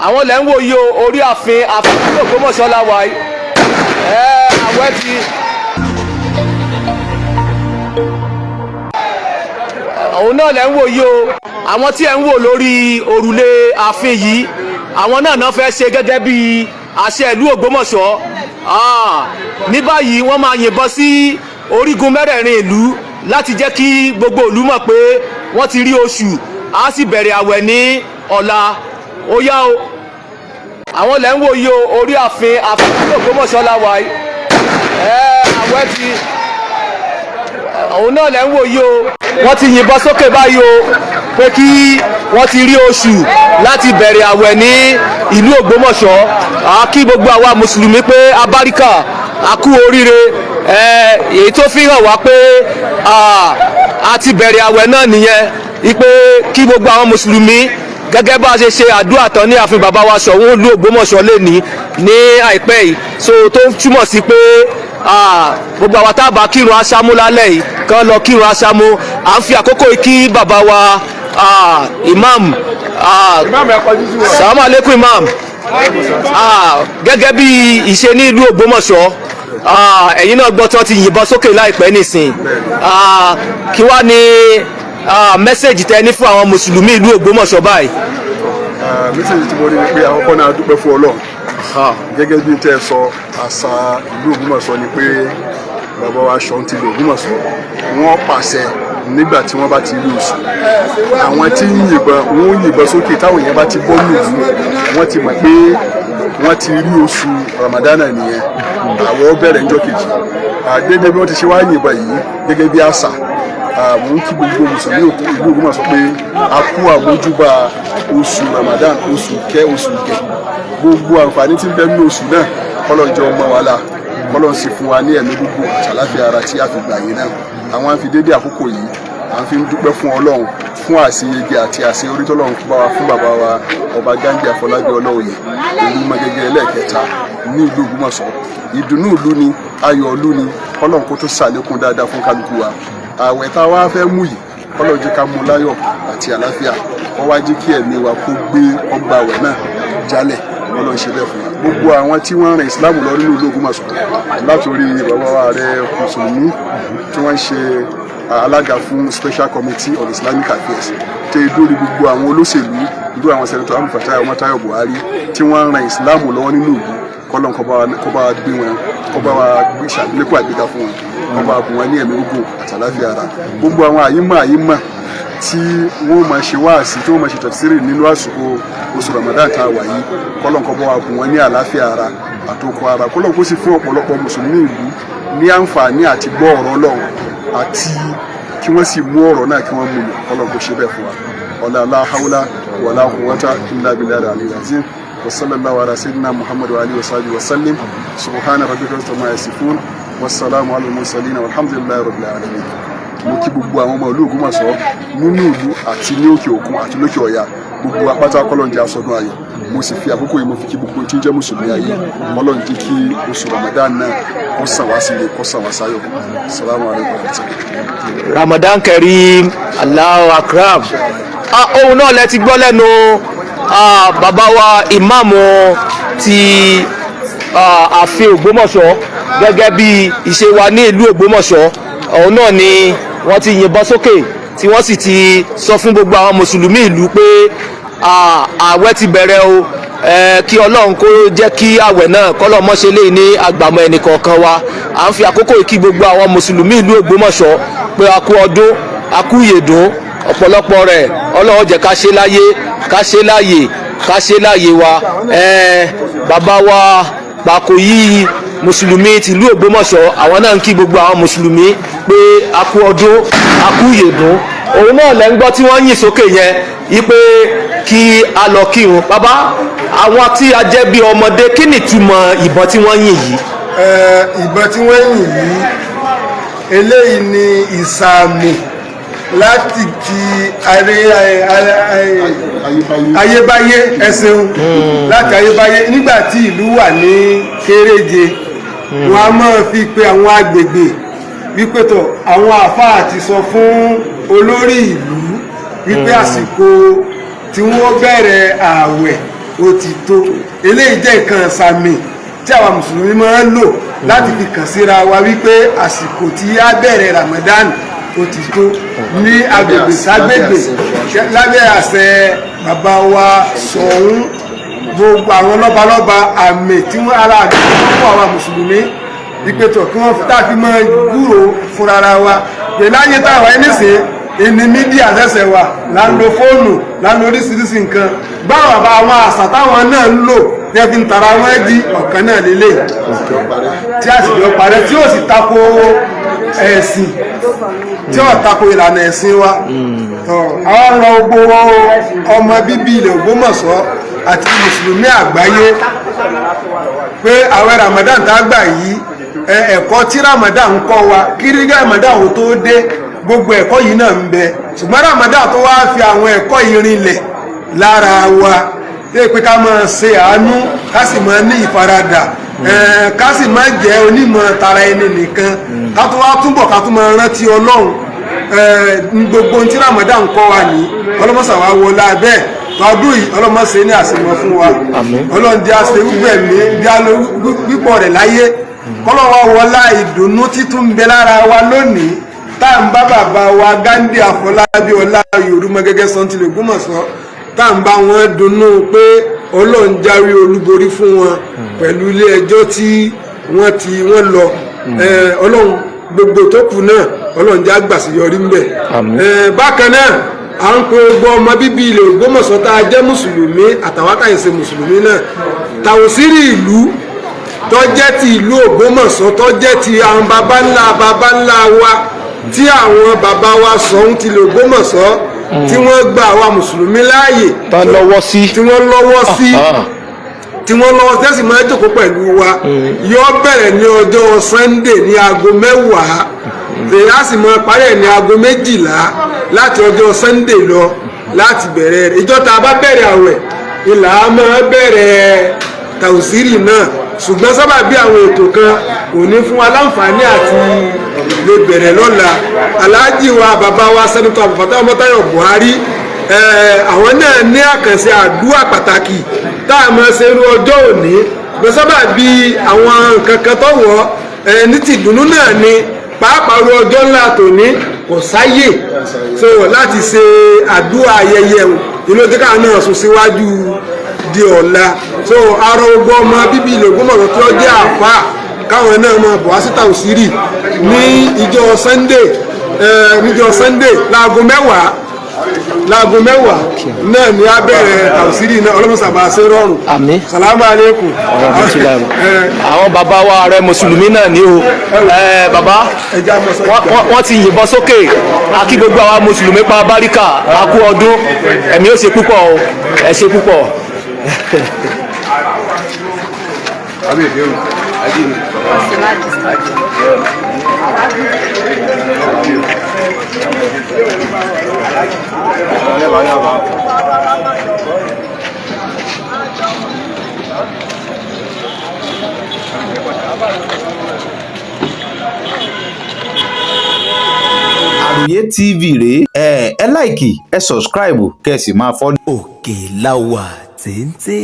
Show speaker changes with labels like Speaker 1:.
Speaker 1: Àwọn lẹ́ ń wò yìí o, orí ààfin ààfin Ògbómọ̀ṣọ́ la wà yìí. Ẹ àwẹ̀ ti. Òun náà lẹ́ ń wò yìí o. Àwọn tí ẹ̀ ń wò lórí òrùlé ààfin yìí, àwọn náà náà fẹ́ ṣe gẹ́gẹ́ bí àṣẹ ìlú Ògbómọ̀ṣọ́. Ní báyìí, wọ́n máa yìnbọn sí orígun mẹ́rẹ̀ẹ̀rin ìlú láti jẹ́ kí gbogbo ìlú mọ̀ pé wọ́n ti rí oṣù, á sì bẹ̀rẹ̀ àwẹ̀ ní ọ̀la. Ó yá o, àwọn lẹ́ ń wò yìí o, orí ààfin ààfin Ògbómọ̀ṣọ́ la wà yìí. Ẹ àwẹ̀ ti. Òun náà lẹ́ ń wò yìí o. Wọ́n ti yìnbọn sókè báyìí o pé kí wọ́n ti rí oṣù láti bẹ̀rẹ̀ àwẹ̀ ní ìlú Ògbómọ̀ṣọ́. A kí gbogbo àwa mùsùlùmí pé abáríkà, a kú oríire. Èyí tó fi hàn wá pé a ti bẹ̀rẹ̀ àwẹ̀ náà nìyẹn, wípé kí gbogbo àwọn mùsùlùmí, gẹ́gẹ́ bá a ṣe ṣe àdúrà tán ní ààfin bàbá wa Ṣọ̀ún ìlú Ògbómọ̀ṣọ́ lè ní àìpẹ́ yìí, so tó ń túmọ̀ sí pé gbogbo àwa tá a bá kírun aṣámú lálẹ́ yìí, kán lọ kírun aṣámú. À ń fi àkókò yìí kí bàbá wa imam. Salamu aleykum, imam. Gẹ́gẹ́ bí ìṣe ní ìlú Ògbómọ̀ṣọ́, ẹ̀yin náà gbọ́ tí wọ́n ti yìnbọn sókè láìpẹ́ nísìn. Kí wá ní message tẹ ní fún àwọn mùsùlùmí ìlú Ògbómọ̀ṣọ́ báyìí?
Speaker 2: Message tí mo rí ni pé àkọ́kọ́ náà, dúpẹ́ fún Ọlọ́run. Gẹ́gẹ́ bí n tẹ́ sọ, àṣà ìlú Ògbómọ̀ṣọ́ ni pé bàbá wa Ṣọ̀ún ti ìlú Ògbómọ̀ṣọ́, wọ́n pàṣẹ nígbà tí wọ́n bá ti rí oṣù, àwọn tí ń yìnbọn, wọ́n ń yìnbọn sókè. Táwọn èèyàn bá ti bọ́ nílùú, wọ́n ti mọ̀ pé wọ́n ti rí oṣù Ramadana nìyẹn, àwọn bẹ̀rẹ̀ níjọ́ kejì. Gẹ́gẹ́ bí wọ́n ti ṣe wá yìnbọn yìí, gẹ́gẹ́ bí àṣà, mò ń kí gbogbo mùsùlùmí ìlú Ògbómọ̀ṣọ́ pé a kú àmójúbà oṣù Ramadan, oṣù kẹ́, oṣù gẹ̀. Gbogbo àǹfààní tí ń bẹ nínú oṣù náà, kọ́lọ̀ jẹ́ ọmọ wa la, kọ́lọ̀ sì fún wa ní ẹ̀mí gbogbo àtàláfíà ara tí a fi gbà yín náà. Àwọn àfi dédé àkókò yìí, à ń fi ń dúpẹ́ fún Ọlọ́run fún àṣeyege àti àṣeyọrí tọ́lọ́run bá wa fún bàbá wa, Ọba Ghandi Àfọlábí Ọlọ́ọ̀yẹ Olúmọgẹ́gẹ́ ẹlẹ́ẹ̀kẹta ní ìlú Ògbómọ̀ṣọ́. Ìdùnnú ìlú ni, ayọ̀ ìlú ni. Kọ́lọ́run kó tó ṣàlékún dáadáa fún kálukú wa. Ààwẹ̀ tá a wá fẹ́ mú yìí, kọ́lọ́run jẹ́ ká mú láyọ̀ àti àlàáfíà, kó wá jẹ́ kí ẹ̀mí wa kó gbé ọgbà àwẹ̀ náà jálẹ̀. Ọlọ́run ṣe bẹ́ẹ̀ fún wa. Gbogbo àwọn tí wọ́n rìn Ìsìlámù lọ nínú ìlú Ògbómọ̀ṣọ́, látòrí bàbá wa rẹ mùsùlùmí tí wọ́n ń ṣe alága fún Special Committee on Islamic Affairs, tẹ dórí gbogbo àwọn olóṣèlú ìlú, àwọn Senator Abdulfatai Ọmọtáyọ̀ Buhari tí wọ́n ń ran Ìsìlámù lọ́wọ́ nínú ìlú, kọ́lọ́n kó bá wa gbé wọn, kó bá wa ṣàlékún àgbéga fún wọn, kó bá wa bùn wọn ní ẹ̀mí ogun àtàláfíà ara. Gbogbo àwọn àyímọ̀ àyímọ̀ tí wọ́n máa ṣe wáàsí, tí wọ́n máa ṣe tafsiri nínú àsìkò oṣù Ramadan tá a wà yìí, kọ́lọ́n kó bá wa bùn wọn ní àlàáfíà ara àtòkọ ara. Kọ́lọ́n kó sì fún ọ̀pọ̀lọpọ̀ mùsùlùmí ìlú ní àǹfààní àti gbọ́ ọ̀rọ̀ Ọlọ́run, àti kí wọ́n sì mú ọ̀rọ̀ náà, kí wọ́n mú lò. Kọ́lọ́n kó ṣe bẹ́ẹ̀ fún wa. Ọ̀là la hawla wala quwwata illa billahi al-aliyyil azim. Wa sallallahu ala sayyidina Muhammad wa alihi wa sahbihi wa sallim. Subhana rabbika rabbil izzati amma yasifun, wassalamu ala al-mursalin, walhamdulillahi rabbil alamin. Mo kí gbogbo àwọn ọmọ ìlú Ògbómọ̀ṣọ́ nínú ìlú àti ní òkè òkun àti lókè ọ̀yà, gbogbo apáta, kọ́lọ́n jẹ́ asọdún ayọ̀. Mo sì fi àkókò yìí, mo fi kí gbogbo tí ń jẹ́ mùsùlùmí ayé, kọ́lọ́n jẹ́ kí oṣù Ramadan náà kó sàn wá sílé, kó sàn wá sáyọ̀. Salamu alaykum wa rahmatulah.
Speaker 1: Ramadan Kareem, Allahu Akram. Ohun náà lẹ ti gbọ́ lẹ́nu bàbá wa ìmáàmù ti ààfin Ògbómọ̀ṣọ́. Gẹ́gẹ́ bí ìṣe wa ní ìlú Ògbómọ̀ṣọ́, òun náà ni wọ́n ti yìnbọn sókè, tí wọ́n sì ti sọ fún gbogbo àwọn mùsùlùmí ìlú pé ààwẹ̀ ti bẹ̀rẹ̀ o. Kí Ọlọ́run kó jẹ́ kí ààwẹ̀ náà kọ́lọ́ mọ́ṣẹ́ lè ní àgbàmọ́ ẹnì kọ̀ọ̀kan wa. À ń fi àkókò yìí kí gbogbo àwọn mùsùlùmí ìlú Ògbómọ̀ṣọ́ pé a kú ọdún, a kú ìyèdún, ọ̀pọ̀lọpọ̀ rẹ̀. Ọlọ́run jẹ́ ká ṣe láyé, ká ṣe láàyè, ká ṣe láàyè wa. Bàbá wa Pàkóyí mùsùlùmí tìlú Ògbómọ̀ṣọ́, àwọn náà ń kí gbogbo àwọn mùsùlùmí pé a kú ọdún, a kú ìyèdún. Òun náà lẹ́ ń gbọ́ tí wọ́n yìn sókè yẹn wípé kí a lọ kírun. Bàbá, àwọn tí a jẹ́ bí ọmọdé, kí ni ìtumọ̀ ìbọn tí wọ́n yìn yìí?
Speaker 3: Ìbọn tí wọ́n yìn yìí, eléyìí ni ìsàmì láti ti ayébáyé, ẹsẹ̀un láti ayébáyé. Nígbà tí ìlú wà ní kéréje, wọn a máa fi pe àwọn agbègbè wípé tọ̀, àwọn àfáà ti sọ fún olórí ìlú wípé àsìkò tí wọ́n bẹ̀rẹ̀ ààwẹ̀. Ó ti tó. Eléyìí jẹ́ nǹkan sàmì tí àwa mùsùlùmí máa ń lò láti fi kàn síra wa wípé àsìkò tí a bẹ̀rẹ̀ Ramadan ó ti tó ní agbègbè ságbègbè lábẹ́ àṣẹ bàbá wa Ṣọ̀ún, gbogbo àwọn lọ́balọ́ba, àmì tí wọ́n ara àmì tí wọ́n fún àwa mùsùlùmí ìpètò kí wọ́n tá a fi máa gbúrò fúnra wa pé láyé táwa ẹni sìn ìní media ṣẹ̀ṣẹ̀ wà, là ń lo fóònù, là ń lo oríṣiríṣi nǹkan. Báwọn bá àwọn àṣà táwọn náà ń lò ní ẹbí ń tara wọn di ọ̀kan náà lélẹ̀ tí a sì jọ parẹ́, tí ó sì tako ẹ̀sìn, tí ó tako ìlànà ẹ̀sìn wa. Àwọn rọ gbogbo ọmọ bíbí ilẹ̀ Ògbómọ̀ṣọ́ àti mùsùlùmí àgbáyé pé àwẹ̀ Ramadan tá a gbà yìí, ẹ̀kọ́ tí Ramadan ń kọ́ wa kí Ramadan ò tó dé, gbogbo ẹ̀kọ́ yìí náà ń bẹ, ṣùgbọ́n Ramadan tó wá fi àwọn ẹ̀kọ́ yìí rinlẹ̀ lára wa ṣé pé ká máa ṣe àánú, ká sì máa ní ìfaradà, ká sì máa jẹ́ onímọ̀ tara ẹni nìkan, ká tó wá túbọ̀ ká tó máa rántí Ọlọ́run. Gbogbo ohun tí Ramadan kọ́ wa ní ọlọ́mọṣà wa wọlé abẹ́ tọdún yìí, ọlọ́mọṣe ní àṣemọ fún wa. Ọlọ́run di àṣẹ gbẹ̀mí bí a lọ pípọ̀ rẹ̀ láyé, kọ́lọ́wọ́ wọlá ìdùnnú títún ń bẹ lára wa lónìí tá à ń bá bàbá wa Ghandi Àfọlábí Ọlá Yorùmọ̀ gẹ́gẹ́ sọ́ńtìlẹ̀ Ògbómọ̀ṣọ́, tá à ń bá wọn dunnú pé Ọlọ́run jáwé olúborí fún wọn pẹ̀lú ilé ẹjọ́ tí wọ́n ti wọ́n lọ. Ọlọ́run gbogbo tó kù náà, Ọlọ́run já gbàsíyọrí ńbẹ̀. Bákan náà, à ń pe gbogbo ọmọ bíbí ilẹ̀ Ògbómọ̀ṣọ́ tá a jẹ́ mùsùlùmí àtàwọn àtàyèsè mùsùlùmí náà, tàwùsírì ìlú tó jẹ́ ti ìlú Ògbómọ̀ṣọ́, tó jẹ́ ti àwọn baba ńlá baba ńlá wa, tí àwọn baba wa Ṣọ̀ún ti lè Ògbómọ̀ṣọ́, tí wọ́n gba àwa mùsùlùmí láàyè
Speaker 1: tán lọ́wọ́ sí,
Speaker 3: tí wọ́n lọ́wọ́ sí, tí wọ́n lọ́wọ́ tẹ́sí máa jókòó pẹ̀lú wa, yóò bẹ̀rẹ̀ ní ọjọ́ Sunday ní aago 10, èyí á sì máa parí ẹ̀ ní aago 12 láti ọjọ́ Sunday lọ láti bẹ̀rẹ̀ rẹ̀. Ìjọ tá a bá bẹ̀rẹ̀ àwẹ̀ ìlà á máa bẹ̀rẹ̀ tàùsírì náà, ṣùgbọ́n sábà bí àwọn ètò kan kò ní fún wa láǹfààní àti lè bẹ̀rẹ̀ lọ́la. Aláàjì wa, bàbá wa, Senator Abdulfatai Ọmọ́táyọ̀ Buhari, àwọn náà ní àkànṣe àdúrà pàtàkì tá a máa ṣe irú ọjọ́ òní, ṣùgbọ́n sábà bí àwọn nǹkan kan tó wọ̀ ní ti ìdùnnú náà ni pàápàá irú ọjọ́ ńlá tòní kò sáyè so láti ṣe àdúrà ayẹyẹ inú tí káà náà sún síwájú di ọ̀la. So arọ gbogbo ọmọ bíbí ilẹ̀ Ògbómọ̀ṣọ́ tí ó jẹ́ àfà káwọn náà máa bọ̀ wá sí tàùsírì ní ìjọ Sunday, níjọ Sunday láago 10, láago 10 náà ni a bẹ̀rẹ̀ tàùsírì náà. Ọlọ́mọsàbà ṣe rọrùn.
Speaker 1: Àmín.
Speaker 3: Sàlámù alaykum.
Speaker 1: Àwọn bàbá wa ààrẹ mùsùlùmí náà ní o. Bàbá, wọ́n ti yìnbọn sókè. A kí gbogbo àwa mùsùlùmí pa báríkà, a kú ọdún, ẹ̀mí ó ṣe púpọ̀ o, ẹ ṣe púpọ̀.
Speaker 4: Àròyé TV rèé. Ẹ like, ẹ subscribe, kẹ́ ẹ sì máa follow.
Speaker 5: Òkè la wà téńté.